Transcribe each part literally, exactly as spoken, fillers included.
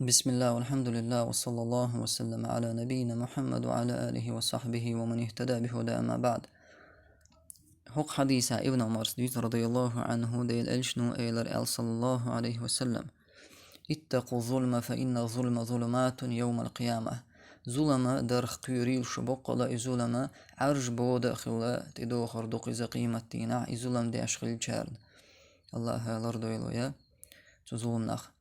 بسم الله والحمد لله وصلى الله وسلم على نبينا محمد وعلى آله وصحبه ومن اهتدى بهداه، أما بعد. ХӀокху хьадисехь Ибн Ӏумара дуьйцу, радияллаху Ӏанху, Делан Элчано элира аьлла, саллаллаху Ӏалайхи ва саллам: «اتقوا الظلم فإن الظلم ظلمات يوم القيامة». Зулам дарх кхоьрийла шу, боккъала и зулам Ӏаржа бода а хилла, тӀедохур ду-кх иза къематдийнахь и зулам деш хиллачарна. Аллаха лардойла вай цу зуламнах.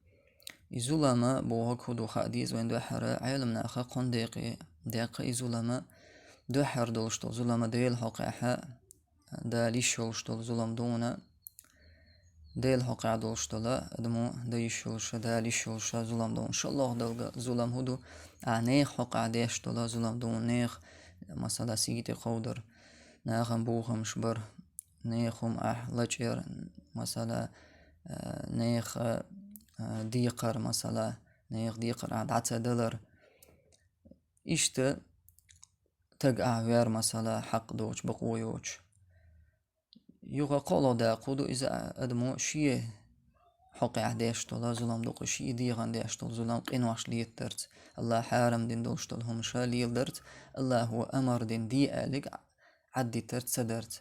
И зулам бохург хӀун ду хаа деза вайна дуьххьара, Ӏеламнаха кхунна декъе даьккха и зулам, дуьххьара долуш долу зулам Делан хьокъехь Дала йиш йолуш долу зулам ду вайна, Делан хьокъехь долуш долу адамо дан йиш йолуш, Дала йиш йолуш зулам ду вайна. ШолгӀа долу зулам хӀун ду? Ахь нехан хьокъехь деш долу зулам ду вайна, нехан, масала, сий тӀекховдар, нахана бохамаш бар, нехан хӀума ахь лачкъаяр, масала, а, нехан, а, декхар, масала, нехан декхар ахь дӀа ца далар. Иштта стаг ахь вер, масала, хьакъ доцуш, бакъо йоцуш. Юха кхоалгӀа дакъа хӀун ду иза? Адамо шен хьокъехь деш долу зулам ду-кх, шен дегӀан деш долу зулам, къинош летарца, Аллаха хьарам дина долуш долу хӀумаш леладарца, Аллаха амар дина де аьлларг Ӏаддитарца, ца дарца.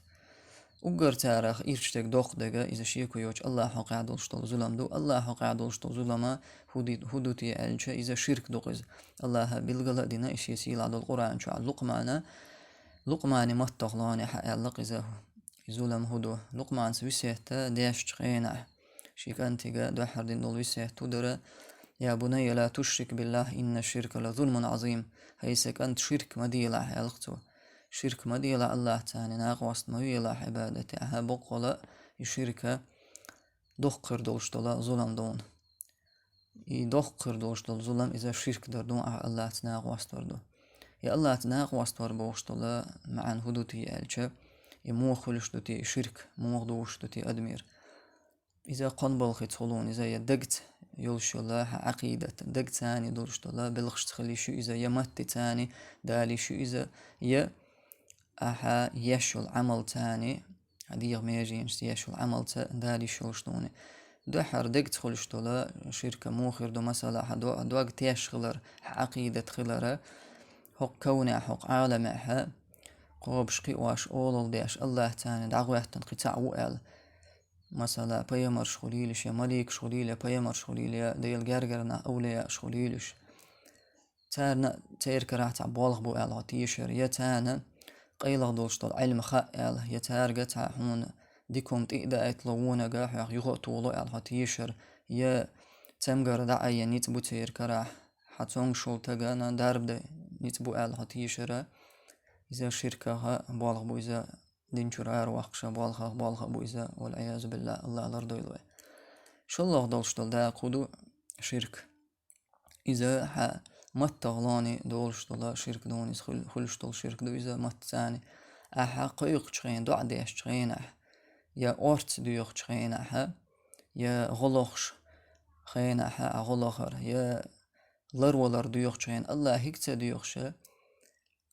Уггар царах ирча дерг, доккха дерг, иза шеко йоцуш Аллаха хьокъехь долуш долу зулам ду. Аллаха хьокъехь долуш долу зулам хӀун ди-, хӀун ду те аьлча, иза ширк ду-кх иза. Аллаха билгал а дина и шен сийлахь долу Къуръан чохь Лукъмана, Лукъмани маттахлоне хьа аьлла-кх иза, и зулам хӀун ду. Лукъманца весет дешчу хенахь, шен кӀантига дуьххьара дина долу весет хӀун дара: «يا بني لا تشرك بالله إن الشرك لظلم عظيم». «ХӀай сан кӀант, ширк ма делахь», аьлла-кх цо. Ширк ма делахь Аллахца, накъост ма велахь Ӏибадатехь, боккъала и ширк доккха хир долуш долу зулам ду вайна. И доккха хир долуш долу зулам иза ширк дар ду, ахь Аллахца накъост вар ду. И Аллахца накъост вар бохуш долу маьӀна хӀун ду те аьлча, и муха хуьлуш ду те, и ширк муха дузуш ду те адамера? Иза кхо балхаца хуьлу вайна иза: я дагца йолуш йолу хьан Ӏакъидат, дагца долуш долу белхашца хила йиш ю иза, я маттаца Дала йиш ю иза, я ахьа еш йолу Ӏамалца, хьан дегӀан меженашца еш йолу Ӏамалца Дала йиш йолуш ду вайна. Дуьххьара дагца хуьлуш долу ширк муха хир ду? Масала, хьан до-, дог теш хилар, хьан Ӏакъидат хилар, хӀокху кавнехь, хӀокху Ӏаламехь кхобуш, кхиош, олалла деш, Аллахца дӀагӀоьттина кхин цхьаъ ву аьлла. Масала, пайхамарш хуьлийла уьш, я маликаш хуьлийла, я пайхамарш хуьлийла, я Делан гергара нах, авлияаш хуьлийла уьш. Царна, церан карахь цхьа болх бу аьлла хьо тешар, я царна къайлаха долуш долу Ӏилма хаьа аьлла, я цаьрга цхьа хьуна дика хӀума тӀе а даийтало, вониг хьох юха а тухало аьлла хьо тешар, я цамгар дӀа а ян ницкъ бу церан карахь, хьан цомгушчу стагана дарба дан ницкъ бу аьлла хьо тешар, иза ширках болх бу, иза дин чуьра аравоккхуш болхах болх бу иза, валь-Ӏиязу биллахӀ, Аллах лардойла вай. ШолгӀа долуш долу дакъа хӀун ду? Ширк. Иза хьан маттахлоне долуш долу ширк ду вайна, иза хуьл-, хуьлуш долу ширк ду иза маттаца. Ахьа кхойкхучу хенахь, доӀа дешчу хенахь, я орца доьхучу хенахь, я гӀо лохуш хенахь, а гӀо лохар, я ларвалар доьхучу хенахь, Аллахьига ца доьхуш,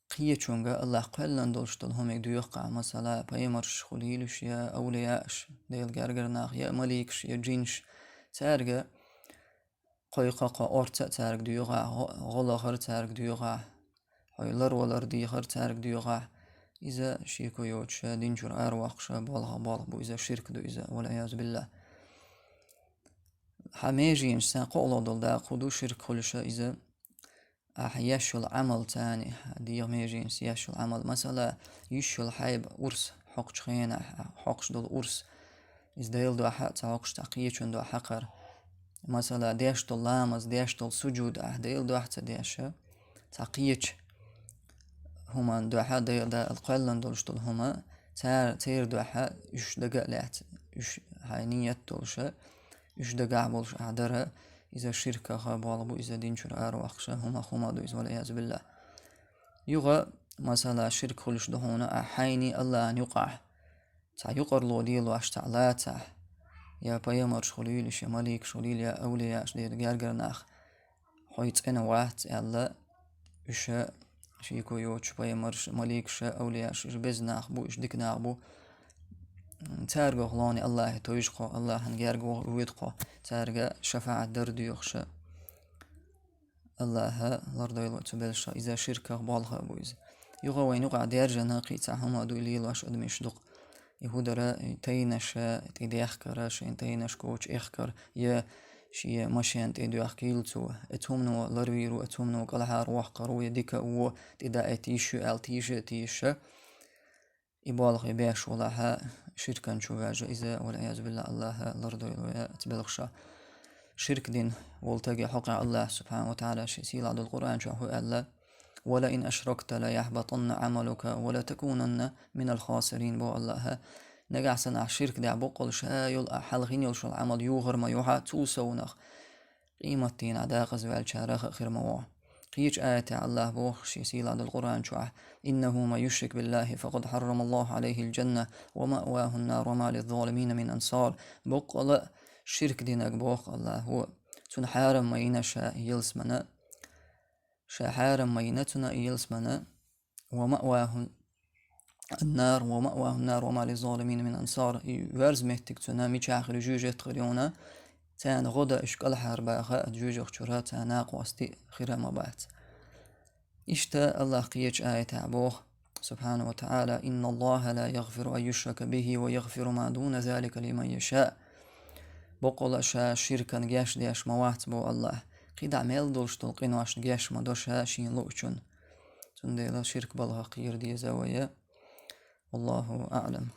кхечуьнга, Аллахь кхоьллина долуш долу хӀуманиг доьху ахь, масала, пайхамарш хуьлийла уьш, я авлияаш, Делан гергара нах, я маликаш, я джинаш. Цаьрга кхойкху, кхо орца а цаьрга доьху ахь, гӀо-, гӀо лахар цаьрга доьху ахь, хьо ларвалар дехар цаьрга доьху ахь. Иза шеко йоцуш, дин чуьра аравоккхуш болх, болх бу, иза ширк ду иза, валь-Ӏиязу биллахӀ. Хьан меженашца кхоалгӀа долу дакъа хӀун ду ширк хуьлуш, иза ахьа еш йолу Ӏамалца, хьан дегӀан меженашца еш йолу Ӏамал. Масала, йиш йолу хьайба, урс хьокхучу хенахь, хьокхуш долу урс, иза Делан дуьхьа а ца хьокхуш, цхьа кхечун дуьхьа хьакхар. Масала, деш долу ламаз, деш долу суджуд ахьа Делан дуьхьа ца деш, цхьа кхечу хӀуманна дуьхьа, Дала кхоьллина долуш долу хӀума, цара, церан дуьхьа уьш дага а лаьцна, уьш хьайн ниет долуш, уьш дагахь болуш ахьа дара, иза ширках болх бу, иза дин чуьра аравоккхуш хӀума, хӀума ду иза, валь-Ӏиязу биллахӀ. Юха, масала, ширк хуьлуш ду хьуна ахь хьайна Аллахьана юкъахь цхьа юкъарло лелош, цхьа лацахь, я пайхамарш хуьлийла уьш, я маликаш хуьлийла, я авлияаш, Делан гергара нах, хьо цӀена вац аьлла, уьш шеко йоцуш, пайхамарш, маликаш, авлияаш, уьш беза нах бу, уьш дика нах бу. Цаьргахлоне Аллахье товжу кхо, Аллахьан герга воьду кхо, цаьрга шафаӀат дар доьхуш. Аллахӏа лардойла цу белшах, иза ширках болх бу иза. Юха вайна юкъа держана кхийца хӀума ду лелош адамаш дукха. И хӀу дара, и тайнаш тӀедехкара, шайн тайнаш коча эхкар, я ший машен тӀедоьхкийла цо. Э цумно ларвийру, э цумно кӀалхьар вохкару, я дика во тӀедаэт йиш ю аьлла тийша, тийша. И болх беш валахьа ширкан чу ваьжа иза, валь-Ӏиязу биллахӀ, Аллахӏа лардойла вай цу белхаша. Ширк дин волтаге хьокъа Аллахӏ субхьанаху ва таӀала ши сийла дол Къуръан чу хӀу аьлла: «Ва ла ин ашракта ла яхьбатанна Ӏамалука ва ла такунанна минал хасирин», бо Аллахӏа. Нагахь санна ахь ширк дехь боккъал ша йол а хьалхин йолшул Ӏамал юхар ма юхьа цул совнах. Къематдийнахь дакъазваьлчарах а хир ма вогӀу. Кхечу аятехь Аллахӏ боху шен сийла долу Къуръан чохь: «Иннаху ман юшрик биллахи факъад хьаррамаллаху Ӏалайхил джанна ва маъвахун нар ва ма лиззалимина мин ансар». Боккъала а ширк динарг боху Аллахӏо, цунна хьарам ма йина ша ялсмана, ша хьарам ма йина цунна ялсмана, ва маъвахун ан-нар, ва маъвахун нар, ва ма лиззалимина мин ансар. И верз меттиг цунна мичахь хир, жуьжет хир юна, царна гӀо дан уьш кӀалхьар баха а жуьжах чура царна накъостий хира ма бац. Иштта Аллахӏ кхечу аятехь боху, субхьанаху ва таӀала: «Инналлахӏа ла ягъфиру ан юшрака бихи ва ягъфиру ма дуна залика лиман яшаъ». Боккъала ша ширкан геш деш ма вац, бо Аллахӏ. КхидӀа мел долуш долу къиношна геш ма до ша шен луучун. Цундела ширк балхах кхера деза вай. Аллаху аълам.